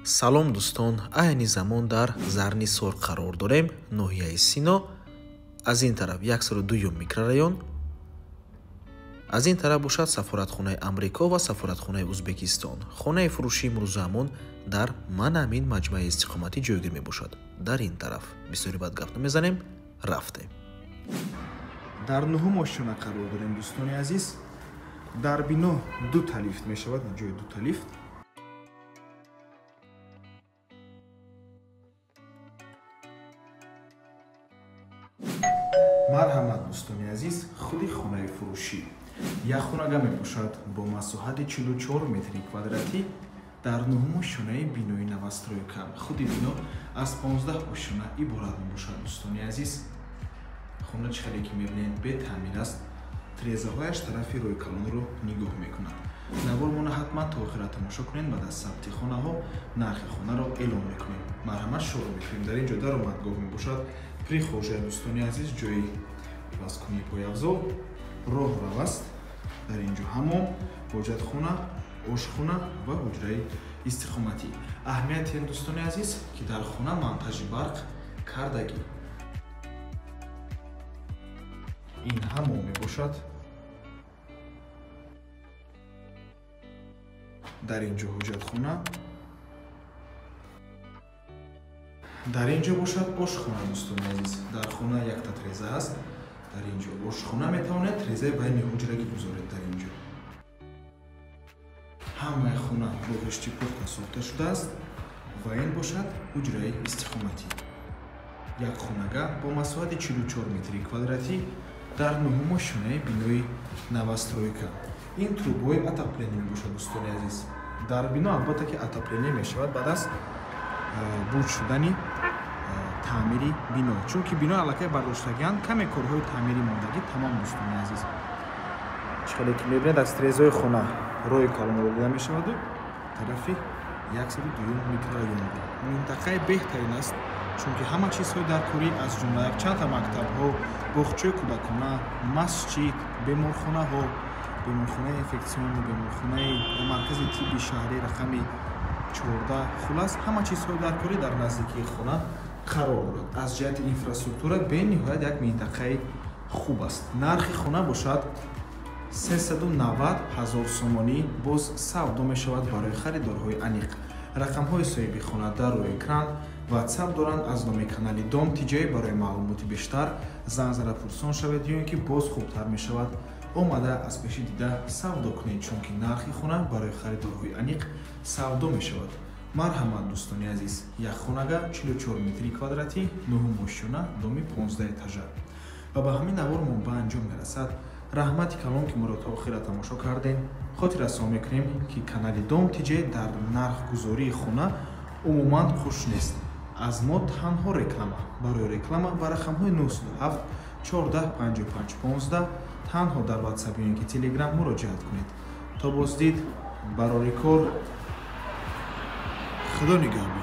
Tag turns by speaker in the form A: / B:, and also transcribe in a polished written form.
A: Салом дӯстон, айни замон дар Зарнисор қарор дорем, ноҳияи Сино. Аз ин тараф 102 микрорайон, аз ин тараф бошад сафоратхонаи Амрико ва сафоратхонаи Узбекистон. Хонаи фурӯшии имрӯзаамон дар манамин маҷмӯаи истиқоматӣ ҷойгир мебошад. Дар ин тараф бисёри бад гап намезанем, рафтем.
B: Дар нуҳум ошёна қарор дорем, дӯстони азиз. Дар бино ду та лифт мешавад, ҷои ду та лифт. Марҳамат, дӯстони азиз, худи хонаи фурӯшӣ. Як хонага мебошад бо масоҳати 44 метри квадратӣ дар нуҳум ошёнаи бинои новостройка. Худи бино аз 15 ошёна иборат мебошад, дӯстони азиз. Хона чӣ хеле ки мебинед бетаъмир аст, тирезаҳояш тарафи рӯи калонро нигоҳ мекунад. Навормона ҳатман то охира тамошо кунед, баъд аз сабти хонаҳо нархи хонаро эълон мекунем. Марҳамат, шурӯъ мекунем. Дар ин ҷо даромадгоҳ мебошад, прихожая, дӯстони азиз, ҷои ивазкунии пойафзол, роҳрав аст. Дар ин ҷо ҳамом, ҳоҷатхона, ошхона ва ҳуҷраи истиқоматӣ. Аҳамияти ин, дӯстони азиз, ки дар хона монтажи барқ кардагӣ. Ин ҳамом мебошад. Дар ин ҷо ҳоҷатхона, дар ин ҷо бошад ошхона, дӯстони азиз. Дар хона якта тиреза ҳаст. Дар ин ҷо ошхона, метавонед тирезаи байни ҳуҷрагӣ гузоред. Дар ин ҷо ҳамаи хона бо ғишти пухта сохта шудааст ва ин бошад ҳуҷраи истиқоматӣ. Як хонага бо масоҳати 44 метри квадратӣ дар нуҳум ошёнаи бинои новостройка. Ин трубои отопление мебошад, дӯстони азиз. Дар бино албатта ки отопление мешавад баъд аз буд шудани таъмири бино, чунки бино аллакай бардоштагианд, каме корҳои таъмири мондагӣ тамом, дӯстони азиз. Чӣ хеле ки мебинед, аз тирезаҳои хона роҳи калонро дида мешаваду тарафи 102 микрорайонро. Минтақаи беҳтарин аст, чунки ҳама чизҳои даркорӣ, аз ҷумла якчандта мактабҳо, боғчаи кӯдакона, масҷид, беморхонаҳо, беморхонаи инфексионӣ, беморхонаи маркази тибби шаҳрӣ рақами 14, хулас ҳама чизҳои даркорӣ дар наздикии хона қарор дорад. Аз ҷиҳати инфраструктура бениҳоят як минтақаи хуб аст. Нархи хона бошад 390 000 сомонӣ, боз савдо мешавад барои харидорҳои аниқ. Рақамҳои соҳиби хона дар рӯи экран, WhatsApp доранд аз номи канали Дом ТЖ. Барои маълумоти бештар занг зада пурсон шавед, ё ин ки боз хубтар мешавад омада аз пеши дида савдо кунед, чунки нархи хона барои харидорҳои аниқ савдо мешавад. Марҳамат, дӯстони азиз, як хонага 44 метри квадратӣ, нуҳум ошёна, доми 15 этажа. Ва ба ҳамин навормон ба анҷом мерасад. Раҳмати калон, ки моро то охира тамошо кардем. Хотиррасон мекунем, ки канали Дом ТЖ дар нархгузории хона умуман хуш нест. Аз мо танҳо реклама. Барои реклама ба рақамҳои 907 14 55 15 танҳо дар WhatsApp ё ин ки Telegram муроҷиат кунед. То боздид, барори кор, Худо нигаҳбон.